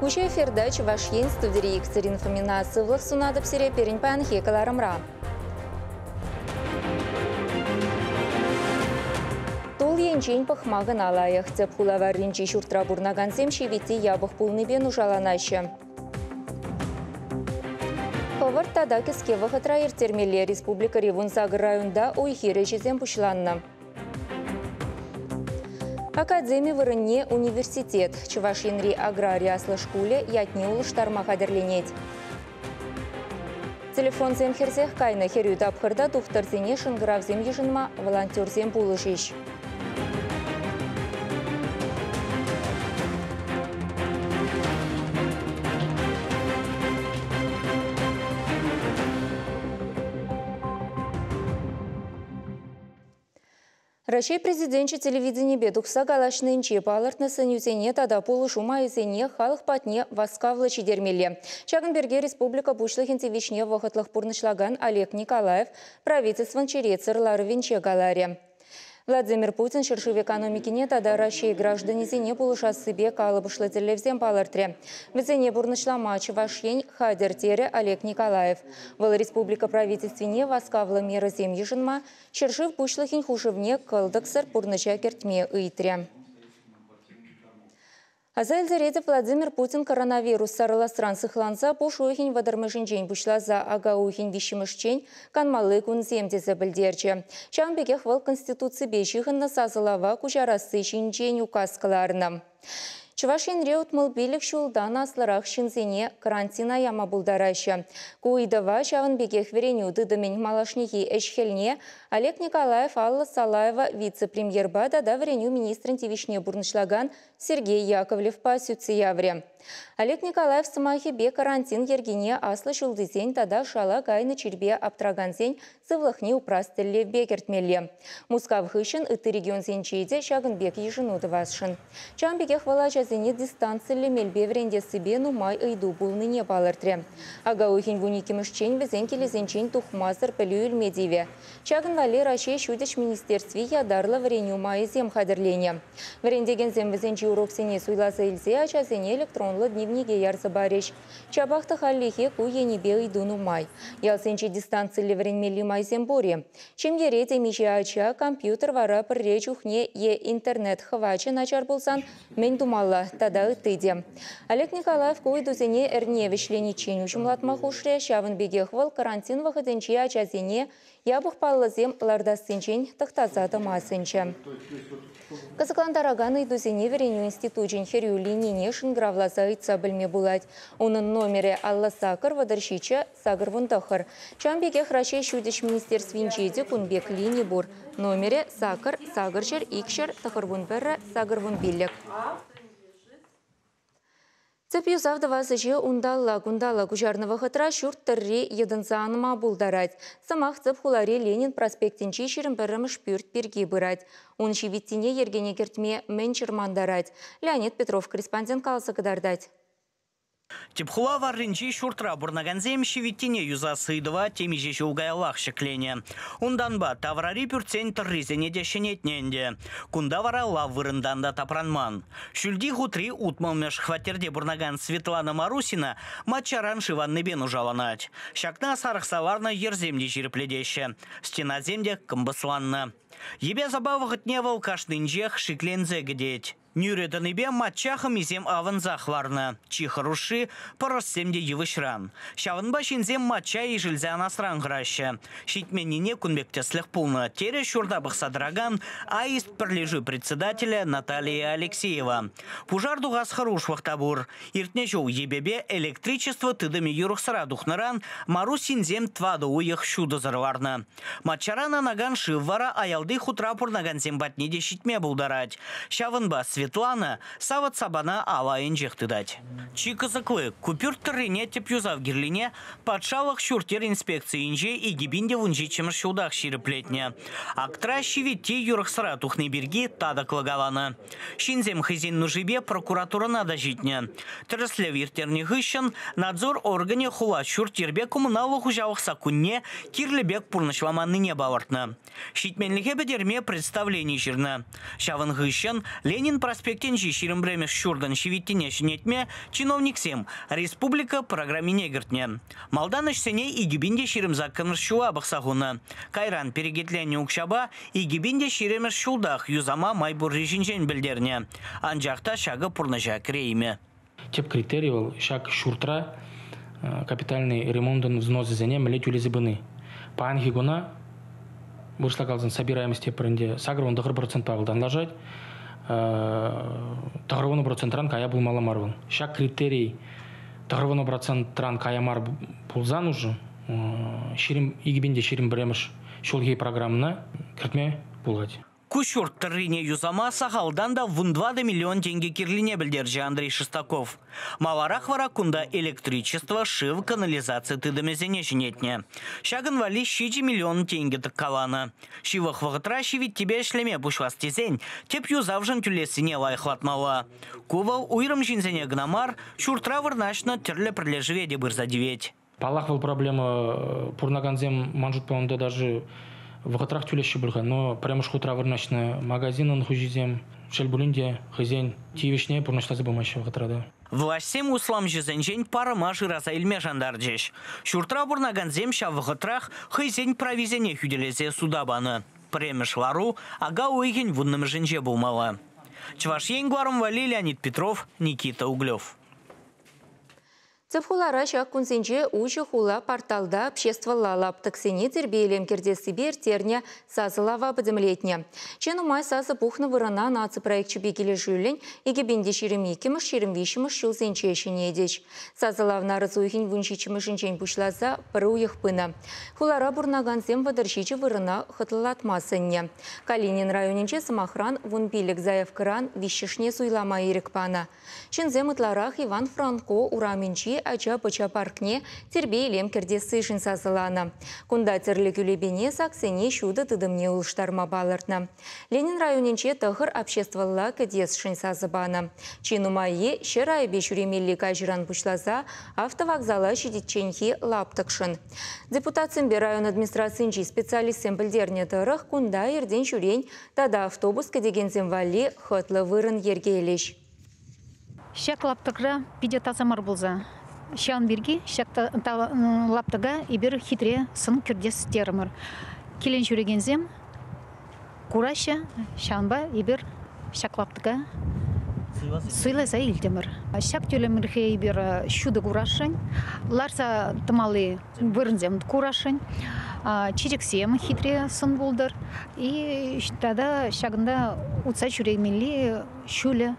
Уҫӑ эфирта Чӑваш Ен студири Екатерина Фомина сывлӑх сунатӑп сире пирӗн паянхи кӑларӑмра. Тул енчен пӑхма кӑна лайӑх. Тӗп хула варринчи ҫуртра пурӑнакансем ҫивитти япӑх пулнипе нушаланаҫҫӗ. Хӑвӑрт тата кӗске вӑхӑтра ирттермелле республикӑри 18 районта уй-хир ӗҫӗсем пуҫланнӑ. Академи вырӑнне университет, Чӑваш Енри аграри аслӑ шкулӗ ятне улӑштарма хатӗрленет. Телефонсем хӗрсех кайнӑ хӗрӳ тапхӑрта тухтӑрсене шӑнкӑравсем йышӑнма волонтерсем пулӑшӗҫ. Раҫҫей Президенчӗ телевиденипе тухса калаҫнинче палӑртнӑ сӗнӳсене тата пулӑшу майӗсене халӑх патне васкавлӑ ҫитермелле. Ҫакӑн пирки республика Пуҫлӑхӗн тивӗҫне вӑхӑтлӑх пурнӑҫлакан Олег Николаев правительствӑн черетсӗр ларӑвӗнче каларӗ. Владимир Путин ҫӗршыв экономикине тата Раҫҫей гражданӗсене пулӑшассипе калӑпӑшлӑ тӗллевсем палӑртрӗ. Вӗсене пурнӑҫлама Чӑваш Ен хатӗр, терӗ Олег Николаев. Вӑл республика правительствине васкавлӑ мерӑсем йышӑнма, ҫӗршыв Пуҫлӑхӗн хушӑвне кӑлтӑксӑр пурнӑҫа кӗртме ыйтрӗ. Аса илтеретӗп, Владимир Путин коронавирус сарӑласран сыхланса пуш уйӑхӗн вӑтӑрмӗшӗнчен пуҫласа ака уйӑхӗн виҫҫӗмӗшчен канмалли кунсем тесе пӗлтерчӗ. Ҫавӑн пекех вӑл Конституципе ҫыхӑннӑ сасӑлава куҫарасси ҫинчен указ кӑларнӑ. Чӑваш Енре 65 ҫултан аслӑрах ҫынсене карантина яма пултараҫҫӗ. Ку ыйтӑва ҫавӑн пекех вӗренӳ тытӑмӗн малашнехи ӗҫ-хӗлне Олег Николаев Алла Салаева вице-премьерпа тата вӗренӳ министрӗн тивӗҫне пурнӑҫлакан Сергей Яковлевпа сӳтсе яврӗ. Олег Николаев сӑмахӗпе карантин йӗркине аслӑ ҫултисен тата шала кайнӑ чирпе аптракансен сывлӑхне упрас тӗллевпе кӗртмелле. Мускав хыҫҫӑн ытти регионсенче те ҫакӑн пек йышӑну тӑвасшӑн. Ҫавӑн пекех вӑл ачасене дистанциллӗ мелпе вӗрентессипе нумай ыйту пулнине палӑртрӗ. Ака уйӑхӗн 12-мӗшчен вӗсен килӗсенчен тухмасӑр пӗлӳ илме тивӗ. Ҫакӑн валли Раҫҫей Ҫутӗҫ министерстви ятарлӑ вӗренӳ майӗсем хатӗрленӗ. Вӗрентекенсем вӗсенчи уроксене суйласа илсе ачасене электронлӑ дневнике ярса парӗҫ. Ҫапах та хальлӗхе ку енӗпе ыйту нумай. Ялсенче дистанциллӗ вӗренмелли майсем пур-и? Ҫемьере темиҫе ача, компьютер вара пӗрре чухне е интернет хӑвачӗ начар пулсан мӗн тумалла тата ытти те. Олег Николаев ку ыйтусене эрне вӗҫлениччен уҫӑмлатма хушрӗ. Ҫавӑн пекех вӑл карантин вӑхӑтӗнче ачасене япӑх паллӑсем лартассинчен тӑхтаса тӑма сӗнчӗ. Кӑсӑклантаракан ыйтусене вӗренӳ институчӗн хӗрӳ линине шӑнкӑравласа ыйтса пӗлме пулать. Унӑн номерӗ 58 37 89. Ҫавӑн пекех Раҫҫей Ҫутӗҫ министерствинче те кун пек лини пур. Номерӗ 8 800 200 91 85. Тӗп юсав тӑвас ӗҫе унталла-кунталла куҫарнӑ вӑхӑтра ҫурт тӑрри йӑтӑнса анма пултарать. Сӑмах тӗп хулари Ленин проспектӗнчи 21-мӗш пӳрт пирки пырать. Ун ҫивиттине йӗркене кӗртме мӗн чӑрмантарать? Леонид Петров корреспондент каласа кӑтартать. Тӗп хула варринчи ҫуртра пурӑнакансем ҫивиттине юсас ыйтӑва темиҫе ҫул каяллах ҫӗкленӗ. Унтанпа таврари пӳртсен тӑррисене те ҫӗнетнӗ ӗнтӗ. Кунта вара лав вырӑнтан та тапранман. Ҫӳлти хутри 60-мӗш хваттерте пурӑнакан Светлана Марусина маччаран шыв аннипе нушаланать. Ҫакна сарӑхса ларнӑ йӗрсем те ҫирӗплетеҫҫӗ. Стенасем те кӑмпӑсланнӑ. Йӗпе-сапа вӑхӑтне вӑл кашнинчех шикленсе кӗтет. Нӳрӗ тӑнипе мачча хӑмисем авӑнсах ларнӑ. Чи хӑрушши – пӑрӑссем те йывӑҫран. Ҫавӑнпа ҫынсем мачча ишӗлсе анасран хӑраҫҫӗ. Ҫитменнине кун пек тӗслӗх пулнӑ, терӗ ҫурта пӑхса тӑракан Аист пӗрлешӳ председателӗ Наталия Алексеева. Пушар тухас хӑрушлӑх та пур. Иртнӗ ҫул йӗпепе электричество тытӑмӗ юрӑхсӑра тухнӑран Марусинсем тӑватӑ уйӑх ҫутӑсӑр ларнӑ. Маччаран анакан шыв вара аялти хутра пурӑнакансем патне те ҫитме пултарать. Ҫавӑнпа Светлана савӑт-сапана ал айӗнчех тытать. Чи кӑсӑкли, ку пӳрт тӑррине тӗп юсав кирлине патшалӑх ҫурт-йӗр инспекцийӗнче 2017-мӗш ҫултах ҫирӗплетнӗ. Актра ҫивитти юрӑхсӑра тухни пирки татӑклӑ каланӑ. Ҫынсем хӑйсен нушипе прокуратурӑна та ҫитнӗ. Тӗрӗслев ирттернӗ хыҫҫӑн надзор органӗ хула ҫурт-йӗрпе коммуналлӑ хуҫалӑх саккунне кирлӗ пек пурнӑҫламаннине палӑртнӑ. Ҫитменлӗхе пӗтерме представлени ҫырнӑ. Ҫавӑн хыҫҫӑн Ленин проспектӗнчи 21-мӗш ҫуртӑн ҫивиттине ҫӗнетме чиновниксем республика программине кӗртнӗ. Малтан ӗҫсене 2028-мӗш ҫула пӑхса хунӑ. Кайран перекетленнӗ укҫапа 2020-мӗш ҫултах юсама май пурри ҫинчен пӗлтернӗ. Анчах та ҫакӑ пурнӑҫа кӗреймӗ. Тӗп критерий вӑл ҫак ҫуртра капитальный ремонтӑн взносӗсене мӗнле тӳлесе пыни. Паянхи куна вырӑсла каласан собираемость тепӗринде 89% вӑл танлашать. 90%-ран кая пулмалла мар вӑл. Ҫак критерий 90%-ран кая мар пулсан уже 2021 ҫулхи программӑна кӗртме пулать. Ку ҫурт тӑррине юсама сахалтан та 14 миллион тенкӗ кирлине пӗлтерчӗ Андрей Шестаков. Маларах вара кунта электричество, шыв, канализаци тытӑмӗсене ҫӗнетнӗ. Ҫакӑн валли 7 миллион тенкӗ тӑккаланӑ. Ҫывӑх вӑхӑтра ҫивиттипе ӗҫлеме пуҫлас тесен тӗп юсавшӑн тӳлессине лайӑхлатмалла. Ку вӑл уйрӑм ҫынсене кӑна мар, ҫуртра вырнаҫнӑ тӗрлӗ пӗрлешӗве те пырса тивет. Паллах, вӑл проблема пурӑнакансем ман шутпа унта даже вӑхӑтрах тӳлеҫҫӗ пуль-ха, но пӗрремӗш хутра вырнаҫнӑ магазинӑн хуҫисем, шел пулин те, хӑйсен тивӗҫне пурнӑҫласа пымаҫҫӗ вӑхӑтра та. Влаҫсем усламҫӑсенчен парӑма шыраса илме шантарчӗҫ. Ҫуртра пурӑнакансем ҫав вӑхӑтрах хӑйсен прависене хӳтӗлесе суда панӑ. Пӗрремӗш лару ака уйӑхӗн 10-мӗшӗнче пулмалла. Чӑваш Ен кӑларӑм валли Леонид Петров, Никита Углев. Тӗп хулара ҫак кунсенче уҫӑ хула порталта обществӑлла лаптӑксене тирпейлем кӗртессипе ирттернӗ сасӑлава пӗтӗмлетнӗ. Чи нумай сасӑ пухнӑ вырӑна наци проекчӗпе килӗшӳллӗн 2022-23 ҫулсенче ҫӗнетӗҫ. Сасӑлав нарӑс уйӑхӗн 17-мӗшӗнчен пуҫласа пӗр уйӑх пынӑ. Хулара пурӑнакансем 37 вырӑна хӑтлӑлатма сӗннӗ. Калинин районӗнче сӑмахран 15 заявкӑран 3-шне суйлама ирӗк панӑ. Ҫынсем ытларах Иван Франко урамӗнчи ача-пӑча паркне тирпей-илем кӗртессишӗн сасӑланӑ. Кунта тӗрлӗ кӳлепене саксене ҫутӑ тытӑмне улӑштарма палӑртнӑ. Ленин районӗнче тӑхӑр обществӑлла кӗтесшӗн сасӑ панӑ. Чи нумаййи ҫӗр айӗпе ҫӳремелли каҫӑран пуҫласа автовокзала ҫитичченхи лаптӑкшӑн. Депутатсемпе район администрацийӗнчи специалистсем пӗлтернӗ тӑрӑх кунта иртен ҫӳрен тата автобус кӗтекенсем валли хӑтлӑ вырӑн йӗркелӗҫ. Ҫак лаптӑкра питӗ таса мар пулса. Ҫавӑн пирки ҫак лаптӑка эпир хитре сӑн кӗртес терӗмӗр. Килен ҫӳрекенсем кураҫҫӗ, ҫавӑнпа эпир ҫак лаптӑка суйласа илтӗмӗр. Ҫак тӳлемӗрхе эпир ҫутӑ курасшӑн, ларса тӑмалли вырӑнсем курасшӑн, чечексем хитре сӑн пултӑр и тата ҫакӑнта утса ҫӳремелли ҫулӗ.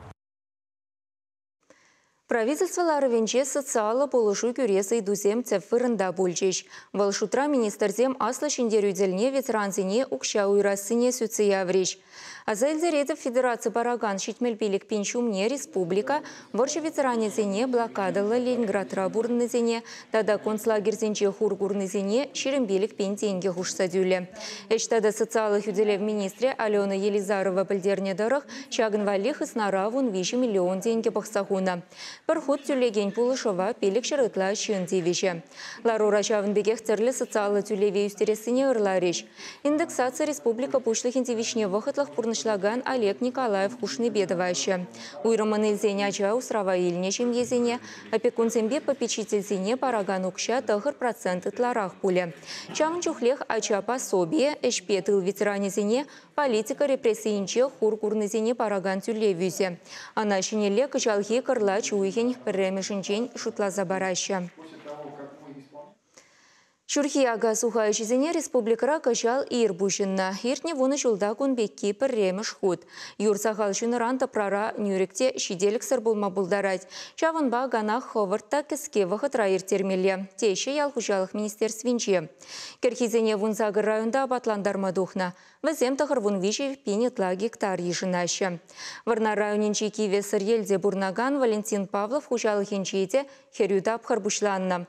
Правительство ларӑвӗнче социаллӑ пулӑшу кӳрес ыйтусем тӗп вырӑнта пулчӗҫ. Вӑл шутра министрсем аслӑ ҫӗнтерӳ тӗлне ветерансене укҫа уйӑрассине сӳтсе яврӗҫ. Аса илтеретӗп, федераци паракан 75 000 ҫумне республика вӑрҫӑ ветеранӗсене, блокадӑллӑ Ленинградра пурӑннисене тата концлагерьсенче хур курнисене 25 000 тенкӗ хушса тӳлӗ. Ӗҫ тата социаллӑ хӳтӗлев министрӗ Алена Елизарова пӗлтернӗ тӑрӑх, ҫакӑн валли хыснара 13 миллион тенкӗ пӑхса хунӑ. Пӗр хут тӳлекен пулӑшӑва 500 ытла ҫын тивӗҫӗ. Ларура ҫавӑн пекех тӗрлӗ социаллӑ тӳлеве ӳстерессине ырларӗҫ. Индексаци республика пуҫлӑхӗн тивӗҫне вӑхӑтлӑх пурнӑҫлакан Олег Николаев хушнипе тӑваҫҫӗ. Уйрӑммӑн илсен ача усрава илнӗ ҫемьесене, опекунсемпе попечительсене паракан укҫа 9% ытларах пулӗ. Ҫавӑн чухлех ача пособие, ӗҫпе тыл ветеранӗсене, политика репрессийӗнче хур курнисене паракан тӳлев ӳсӗ. Ӑна ҫӗнӗлле кӑҫалхи кӑрлач уйӑхӗн пӗрремӗшӗнчен шутласа параҫҫӗ. Ҫурхи ака суха ӗҫӗсене республикӑра кӑҫал ир пуҫӑннӑ. Иртнӗ вунӑ ҫулта кун пекки пӗрремӗш хут. Юр сахал ҫунӑран тӑпрара нӳрӗкте ҫителӗксӗр пулма пултарать. Ҫавӑнпа акана хӑвӑрт та кӗске вӑхӑтра ирттермелле, теҫҫӗ ял хуҫалӑх министерствинче. Кӗрхисене 18 районта апатлантарма тухнӑ. Вӗсем 93 000 ытла гектар йышӑнаҫҫӗ. Вӑрнар районӗнчи Кивӗ Сӑрьелте пурӑнакан Валентин Павлов хуҫалӑхӗнче те хӗрӳ тапхӑр пуҫланнӑ.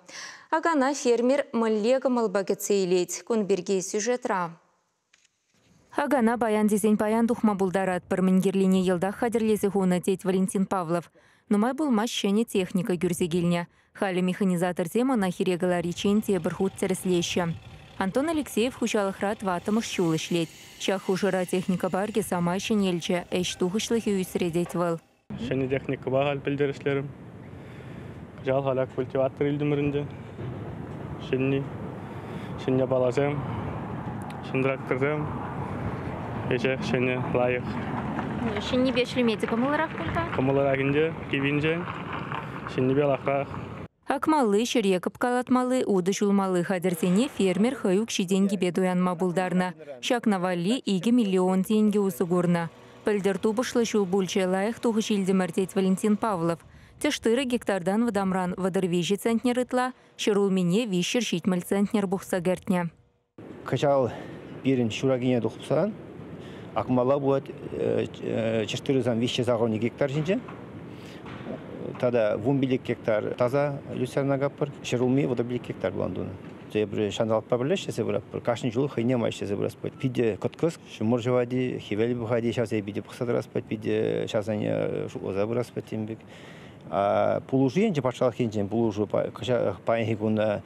Акана фермер мӗнле кӑмӑлпа кӗтсе илет. Кун пирки сюжетра. Акана паян тесен паян тухма пултаратпӑр. Мӗн кирлине йӑлтах хатӗрлесе хунӑ, тет Валентин Павлов. Нумай пулмасть ҫӗнӗ техника кӳрсе килнӗ. Халӗ механизаторсем ӑна хире кӑлариччен тепӗр хут тӗрӗслеҫҫӗ. Антон Алексеев хуҫалӑхра тӑваттӑмӗш ҫул ӗҫлет. Ҫак хушӑра техника паркӗ самай ҫӗнелчӗ, ӗҫ тухӑҫлӑхӗ ӳсрӗ тет вӑл. Ҫӗнӗ техникӑпа халь пӗлтерӗшлерӗм. Кӑҫал халь культиватор илтӗмӗр ӗнтӗ. Ҫӗнни, ҫӗнӗ япаласем, ҫӗн тракторсем. Ӗҫе ҫӗнӗ, лайӑх. Ҫӗннипе ӗҫлеме те кӑмӑллӑрах пуль-ха? Кӑмӑллӑрах ӗнтӗ, киввинчен. Ҫӗннипе лайӑхрах. Акмалли, ҫӗре кӑпкалатмалли, утӑ ҫулмалли хатӗрсене фермер хӑй укҫи-тенкипе туянма пултарнӑ. Ҫакна валли 2 миллион тенкӗ усӑ курнӑ. Пӗлтӗр тупӑшлӑ ҫул пулчӗ, лайӑх тухӑҫ илтӗмӗр, тет Валентин Павлов. Тӗш-тырӑ гектартан вӑтамран 33 центнер ытла, ҫӗрулмине 370 центнер пухса кӗртнӗ. Кӑҫал пирӗн ҫуракине тухсан акмалла пулать тӗш-тырӑсем 382 гектар ҫинче. Тата 15 гектар таса люцерна акатпӑр, ҫӗрулми 35 гектар пулан тунӑ. Тепӗр ҫанталӑкпа пӗрле ӗҫлесе пыратпӑр. Кашни ҫул хӑйне май ӗҫлесе пырас пулать. Питӗ кӑткӑс, ҫумӑр ҫӑвать-и, хӗвел пӑхать-и, ҫавсене питӗ пӑхса тӑрас пулать, питӗ ҫавсене шутласа пырас пулать тем пек. Пулӑшу енче, патшалӑх енчен пулӑшу паянхи куна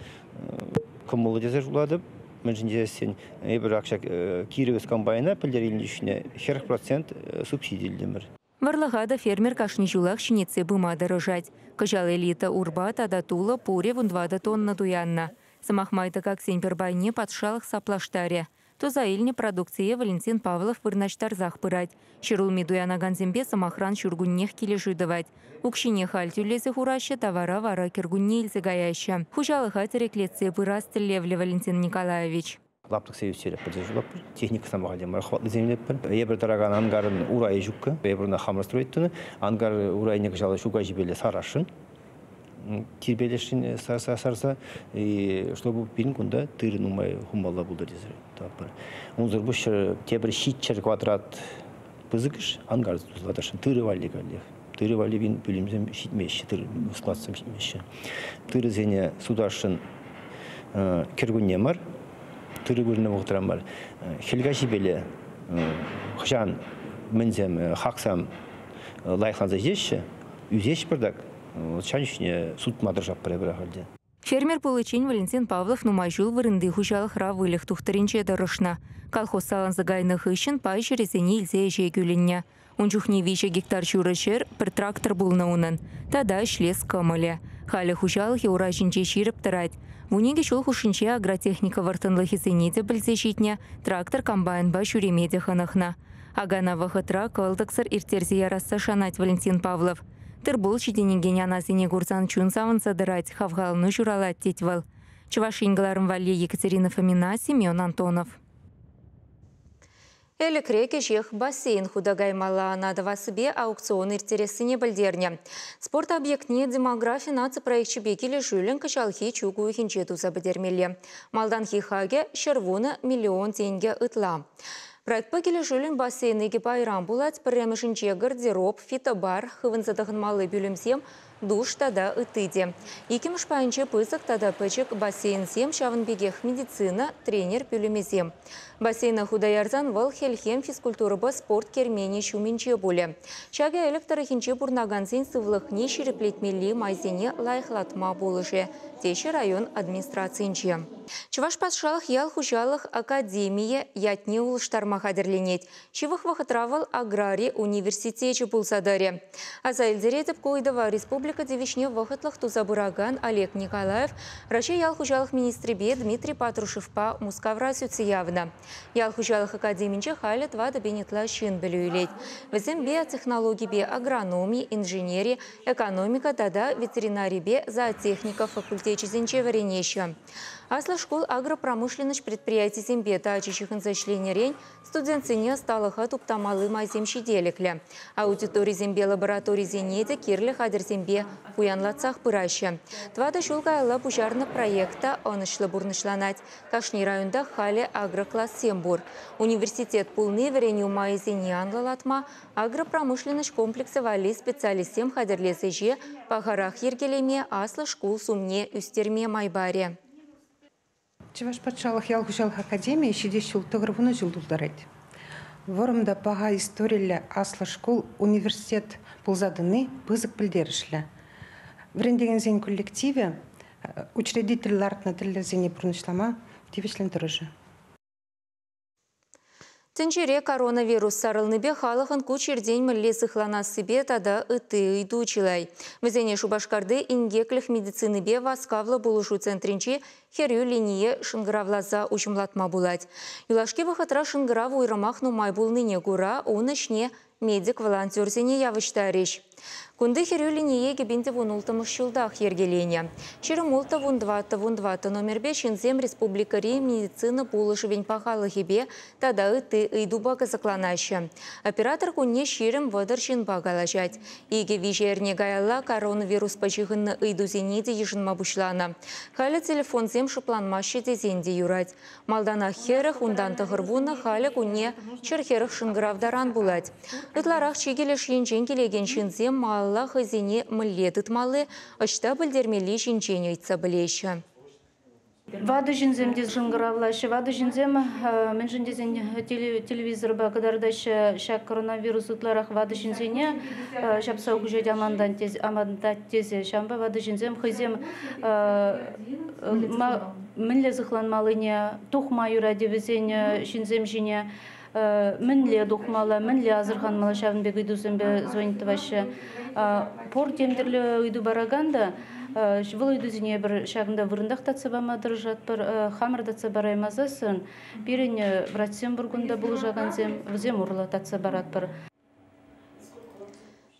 кӑмӑллӑ тесе шутлатӑп. Мӗншӗн тесен эпир ак ҫак Кировец комбайна пӗлтӗр илнӗ чухне 40% субсиди илтӗмӗр. Вӑрлӑха та фермер кашни ҫулах ҫӗнетсе пыма тӑрӑшать. Кӑҫал элита урпа тата тулӑ пурӗ 14 тонна туяннӑ. Сӑмах май тӑкаксен пӗр пайне патшалӑх саплаштарӗ. Туса илнӗ продукцие Валентин Павлов вырнаҫтарсах пырать. Ҫӗрулми туянакансемпе сӑмахран ҫуркуннех килӗшӳ тӑвать. Укҫине халь тӳлесе хураҫҫӗ, тавара вара кӗркунне илсе каяҫҫӗ. Хуҫалӑха тӗреклетсе пырас тӗллевлӗ Валентин Николаевич. Лаптӑксем ӳстеретпӗр тесе шутлатпӑр. Техника сӑмаха те мар, хӑватлисем илетпӗр. Эпир тӑракан ангарӑн урайӗ ҫуккӑ. Эпир ӑна хамӑр строить тунӑ. Ангар урайне кӑҫал ҫу каҫипелле сарасшӑн. Тирпейлесшӗн сарса. И чтобы пирӗн кунта тырӑ нумай хумалла пултӑр тесе тӑватпӑр. Унсӑр пуҫ тепӗр 700 квадрат пысӑкӑш ангар тусалатасшӑн. Тырӑ валли каллех. Тырӑ валли пӳлӗмсем ҫитмеҫҫӗ, тырӑ складсем ҫитмеҫҫӗ. Тырӑсене сутасшӑн кӗркунне мар, тырӑ вырӑнӗ вӑхӑтра мар. Хӗл каҫипеле хӑҫан мӗнсем хаксам лайӑхланса ҫитеҫҫӗ, ӳсеҫ пӗртак, ҫан ҫине сутма тӑрӑшатпӑр эпир ахаль те. Фермер пуличчен Валентин Павлов нумай ҫул вырӑнти хуҫалӑхра выльӑх тухтӑрӗнче тӑрӑшнӑ. Колхоз саланса кайнӑ хыҫҫӑн пай ҫӗрӗсене илсе ӗҫе кӳлӗннӗ. Ун чухне 3 гектар ҫурӑ ҫӗр, пӗр трактор пулнӑ унӑн. Тата ӗҫлес кӑмӑлӗ. Халӗ хуҫалӑхӗ ура ҫинче ҫирӗп тӑрать. 12 ҫул хушшинче агротехника вӑрттӑнлӑхӗсене те пӗлсе ҫитнӗ, трактор комбайнпа ҫӳреме те хӑнӑхнӑ. Акана вӑхӑтра кӑлтӑксӑр ирттерсе ярасса шанать Валентин Павлов. Тырпул ҫитӗнекен анасене курсан чун савӑнса тӑрать, хавхалану ҫуралать тет вӑл. Чӑваш Ен кӑларӑм валли Екатерина Фомина, Семен Антонов. Элӗкре кӗҫех бассейн хута каймалла, ӑна тӑвассипе аукцион ирттерессине пӗлтернӗ. Спорт объектне демографи наци проекчӗпе килӗшӳллӗн кӑҫалхи чӳк уйӑхӗнче туса пӗтермелле. Малтанхи хакӗ 110 миллион тенкӗ ытла. Проектпа килӗшӳллӗн бассейн икӗ пайран пулать, пӗрремӗшӗнче гардероб, фитобар, хывӑнса тӑхӑнмалли пӳлӗмсем, душ тата ытти те. Иккӗмӗш пайӗнче пысӑк тата пӗчӗк бассейнсем, ҫавӑн пекех медицина, тренер пӳлӗмӗсем. Бассейна хута ярсан вӑл хӗлхем физкультурӑпа спорт керменӗ ҫумӗнче пулӗ. Ҫакӑ Элӗк тӑрӑхӗнче пурӑнакансен сывлӑхне ҫирӗплетмелли майсене лайӑхлатма пулӑшӗ, теҫҫӗ район администрацийӗнче. Чӑваш патшалӑх ял хуҫалӑх академийӗ ятне улӑштарма хатӗрленет. Ҫывӑх вӑхӑтра вӑл аграри университечӗ пулса тӑрӗ. Аса илтеретӗп, ку ыйтӑва республика тивӗҫне вӑхӑтлӑх туса пыракан Олег Николаев Раҫҫей ял хуҫалӑх министрӗпе Дмитрий Патрушевпа Мускавра сӳтсе явнӑ. Ял хуҫалӑх академинче халӗ 4,000 ытла ҫын пӗлӳ илет. Вӗсем биотехнологипе агрономи, инженери, экономика тата ветеринарипе зоотехника факультечӗсенче вӗренеҫҫӗ. Аслӑ шкул агропромышленноҫ предприятисемпе тачӑ ҫыхӑнса ӗҫленӗрен студентсене ӑсталӑха туптамалли майсем ҫителӗклӗ. Аудиторисемпе лабораторисене те кирлӗ хатӗрсемпе пуянлатсах пыраҫҫӗ. 4 ҫул каялла пуҫарнӑ проекта ӑнӑҫлӑ пурнӑҫланать. Кашни районта халӗ агроклассем пур. Университет пулни вӗренӳ майӗсене анлӑлатма, агропромышленноҫ комплексӗ валли специалистсем хатӗрлес ӗҫе пахарах йӗркелеме, аслӑ шкул сумне ӳстерме май парӗ. Чӑваш патшалӑх ял хуҫалӑх академийӗ ҫитес ҫул 90 ҫул тултарать. Вӑрӑм та паха историллӗ аслӑ шкул университет пулса тӑни пысӑк пӗлтерӗшлӗ. Вӗрентекенсен коллективӗ учредитель лартнӑ тӗллевсене пурнӑҫлама Тивӗҫлӗн тӑрӑшӗ. Тӗнчере коронавирус сарӑлнипе халӑхӑн ку чиртен мӗнле сыхланассипе тата ытти ыйту чылай. Вӗсене Шупашкарти инкеклӗх медицинипе васкавлӑ пулӑшу центрӗнчи хӗрӳ линие шӑнкӑравласа уҫӑмлатма пулать. Юлашки вӑхӑтра шӑнкӑрав уйрӑмах нумай пулнине кура ун ӗҫне медик-волонтерсене явӑҫтарӗҫ. Кунти хӗрӳ линие 2016 ҫултах йӗркеленӗ. 26 14 14 номерпе ҫынсем республикӑри медицина пулӑшӑвӗн пахалӑхӗпе тата ытти ыйтупа кӑсӑкланаҫҫӗ. Оператор кунне 20-30 ҫынпа калаҫать. 2-3 эрне каялла коронавируспа ҫыхӑннӑ ыйтусене те йышӑнма пуҫланӑ. Халӗ телефонсем шӑпланмаҫҫӗ тесен те юрать. Малтанах хӗрӗх, унтан тӑхӑрвуннӑ, халӗ кунне чӗр хӗрӗх шӑнкӑрав таран пулать. Ытларах чикӗ леш енчен килекен ҫынсем малалла хӑйсене мӗнле тытмалли, ӑҫта пӗлтермелли ҫинчен ыйтса пӗлеҫҫӗ. Ватӑ ҫынсем те шӑнкӑравлаҫҫӗ. Ватӑ ҫынсем, мӗншӗн тесен телевизорпа кӑтартаҫҫӗ ҫак коронавирус ытларах ватӑ ҫынсене ҫапса хуҫать амантать тесе. Ҫавӑнпа ватӑ ҫынсем хӑйсем мӗнле сыхланмаллине, тухма юрать вӗсен ҫынсем ҫине, мӗнле тухмалла, мӗнле асӑрханмалла, ҫавӑн пек ыйтусемпе звонить тӑваҫҫӗ. Пур тем тӗрлӗ ыйту паракан та, вӑл ыйтусене пӗр ҫакӑнта вырӑнтах татса пама тӑрӑшатпӑр, хамӑр татса параймасассӑн пирӗн врачсем пур кунта пулӑшакансем, вӗсем урлӑ татса паратпӑр.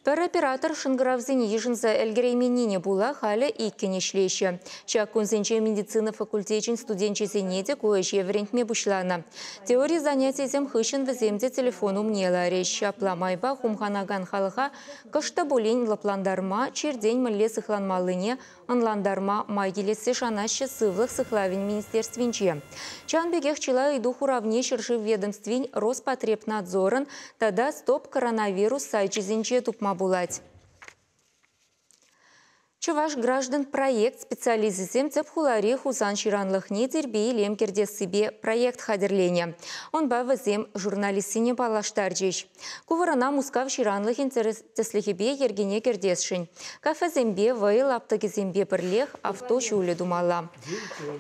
Пӗр оператор шӑнкӑравсене йышӑнса ӗлкӗрейменнине пула халӗ иккӗн ӗҫлеҫҫӗ. Ҫак кунсенче медицина факультечӗн студенчӗсене те ку ӗҫе вӗрентме пуҫланӑ. Теори занятийӗсем хыҫҫӑн вӗсем те телефон умне ларӗҫ. Ҫапла майпа хумханакан халӑха кӑшт та пулин лӑплантарма, чиртен мӗнле сыхланмаллине ӑнлантарма май килессе шанаҫҫӗ сывлӑх сыхлавӗн министерствинче. Ҫавӑн пекех чылай ыйту хуравне ҫӗршыв ведомствин Роспотребнадзорӑн тата Стоп коронавирус сайчӗсенче тупма пулать. Чӑваш граждан проект специалисчӗсем тӗп хулари Хусан ҫыранлӑхне тирпей-илем кӗртессипе проект хатӗрленӗ. Унпа вӗсем журналистсене паллаштарчӗҫ. Ку вырӑна Мускав ҫыранлӑхӗн тӗслӗхӗпе йӗркене кӗртесшӗн. Кафесемпе, вӑйӑ лаптӑкӗсемпе пӗрлех авто ҫулӗ тумалла.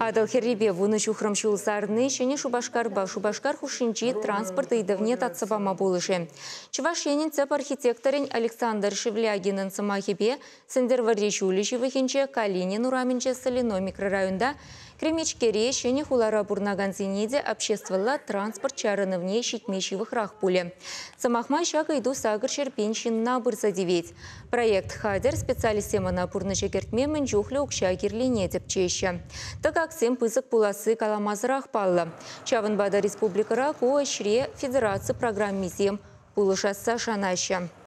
Атӑл хӗррипе вунӑ ҫухрӑм ҫул сарни Ҫӗнӗ Шупашкарпа Шупашкар хушшинчи транспорт ыйтӑвне татса пама пулӑшӗ. Чӑваш Енӗн тӗп архитекторӗн Александр Шевлягинӑн сӑмахӗпе Сӗнтӗрвӑрри ҫулӗ ҫывӑхӗнче Калинин урамӗнче Солино микрорайонта Кремечкере Ҫӗнӗ хулара пурӑнакансене те обществӑлла транспорт чарӑнӑвне ҫитме ҫывӑхрах пулӗ. Сӑмах май, ҫак ыйту сакӑр ҫӗр пин ҫынна пырса тивет. Проект хатӗр, специалистсем ӑна пурнӑҫа кӗртме мӗн чухлӗ укҫа кирлине тӗпчеҫҫӗ. Тӑкаксем пысӑк пуласси каламасӑрах паллӑ. Ҫавӑнпа та республикӑра ку ӗҫре федераци программисем пулӑшасса шанаҫҫӗ.